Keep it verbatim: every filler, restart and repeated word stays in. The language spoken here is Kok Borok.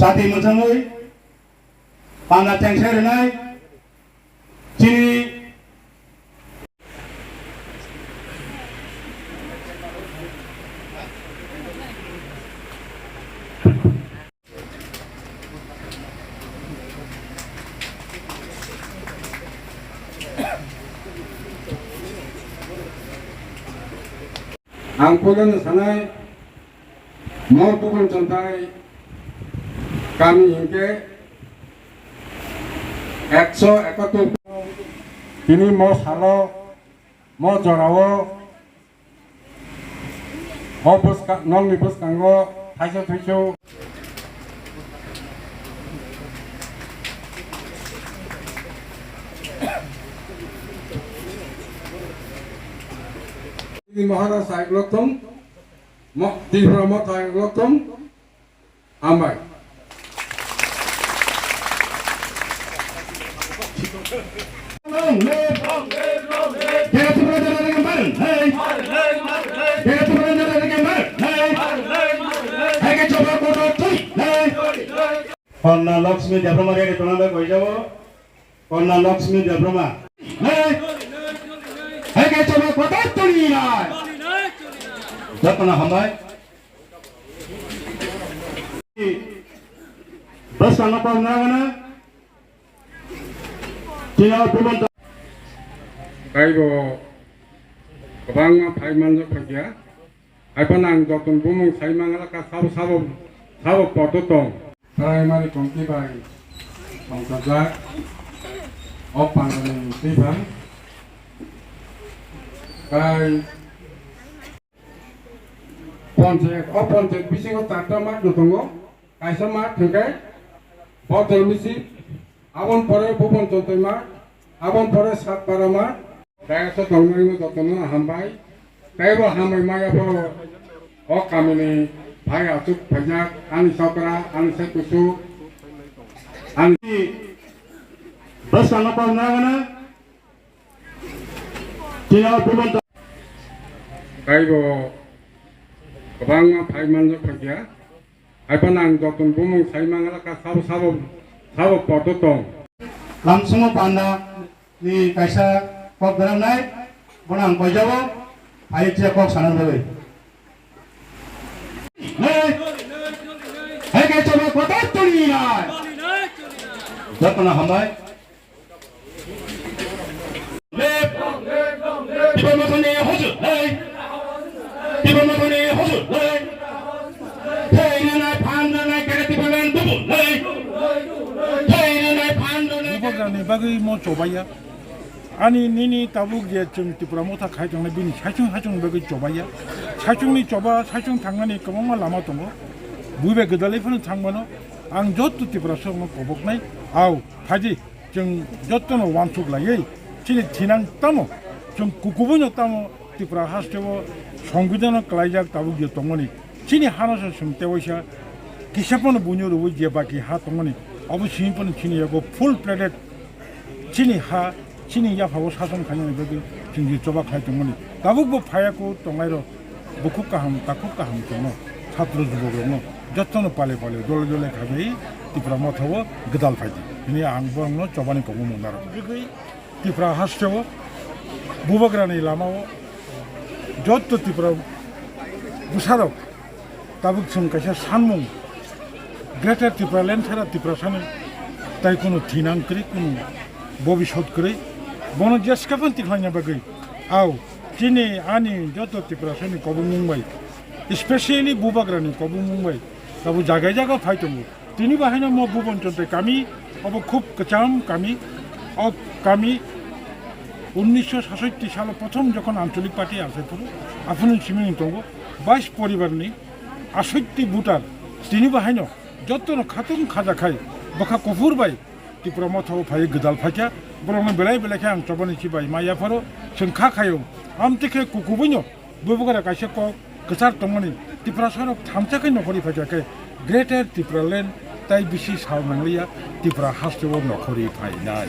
Jati mwchangwi panda thengsa rwnai chini Ang puilano sanai, mo Bubon Chontai kami hinkhe ekso ekattor. Tini mo salo, mo jorao, o bwska-, nokni bwskango thaichuk thaichuk. Maharaj Saiklothong, Mo-, Tripura Motha Saiklothong, Hambai. Konna Lakshmi Debbarma rege tonanda koijabo. Konna Lakshmi Debbarma. Hai. Hai ke choba kotor tuli nai. Jotno hambai. Bwskango pal nagana. Tino bumon. Kaibo kwbangma phai manjak phaikya. Haiphano ang jotono bumung sai mangala ka sabo sabo sabo poto tong. Primary committee bai tongthokjak o pandani twiphang. Kai panchayat, o panchayat bisingo charta mat no tongo. Kaisa mat hwnkhe Botol Misi, aboni pore Bhuban Chontai mat, aboni pore Satpara mat. Dayasa tongnai jotono hambai. Teibo hambai maya phoro o kamini phai achuk phaijak, ani sokra, ani sai kusu, ani bwskango pal nagana. Tino bumon. Teibo kwbangma phai manjak phaikya. Haiphano ang jotono bumung sai mangala ka sabo sabo sabo poto tong. Lamsungo panda ni kaisa kok beramnai, bono ang koijabo, hai kisa kok sana bagwi. Hai, hai kaisa ba kota tuli nai. Jotno hambai. Tipa Mothani hojol lai. Tipa Mothani hojol lai. Thai nai phan nai kare tipa lan dubu lai. Thai nai phan nai. Bubagrani bagwi mo chobaiya. Ani nini tabuk je chwng Tipra Motha khai tongnai bini saichung saichung bagwi chobaiya. Saichungni choba, saichung thangnani kwbangma lama tongo. Buibai gwdalwi phano thangmano. Ang jotto Tiprasarokno koboknai. Au, phaidi. Chwng jotono uansuk laiwi chini thinang tamo, chwng kukubuino tamo Tripura hasteo songbidono klaijak tabuk je tongmani. Chini hano se chwng tewaisa kisa phano buino rwui je baki ha tongmani. Abo simi phano chini yago full plated chini ha, chini yaphao sason khainani bagwi chwng je choba khai tongmani. Tabukbo phaiya kuk tongnairok. Bukhuk kaham, takhuk kaham chwngno, chhatro jubokrokno jotono pale pale, dole dole khabai Tipra Mothao gwdal phaidi hwnwi ang borokno chobani kobokmung narwkha. Bigwi Tipra hasteo Bubagrani lamao joto Tipra bwsarok tabuk chwng kaisa sanmung Greater Tipraland sara Tiprasani tai kunu thinang kwrwi, kunu bobisot kwrwi, bono jeskaphano tikhlaina bagwi au chini ani joto Tiprasani kobokmung bai, specially Bubagrani kobokmung bai tabuk jaga jaga phai tongo. Tini bahaino mo Bhuban Chontai kami, obo khub kwcham kami, o kami unnisho sasotti salo prothom jokhon Ancholik Party asai phuru, aphuru simi tongo, bais poribarni asotti voter, tini bahaino jotono khatung khaja khai, bwkha kuphur bai Tipra Mothao phaiwi gwdal phaikha, borokno belai belai khe ang chobani chibai ma yapharo, chwng kha khaio, amtwi khe kukubuino, Bubagra kaisa kok kwchar tongmani, Tiprasarok thansa khe nokhorwi phaikha khe, Greater Tipraland tai bisi sal nangliya, Tipra hasteo nokhorwi phainai.